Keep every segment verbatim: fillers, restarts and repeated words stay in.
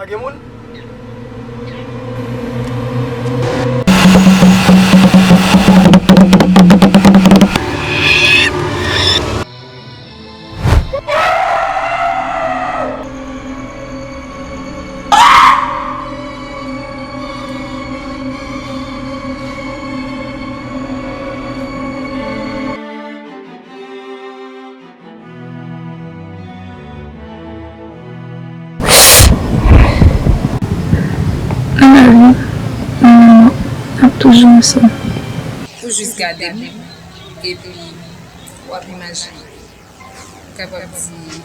Gen moun? Ann ale, mwen menm w ap toujou ansanm. Ou jis gade m, epi w ap imajine. Ou kapab di,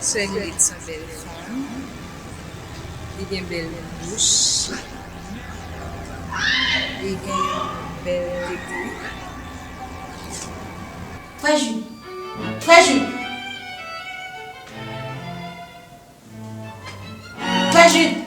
Sè Lilith se yon bèl fanm, li gen bèl bouch, li gen yon bèl tete. Frè Jid! Frè Jid! Frè Jid!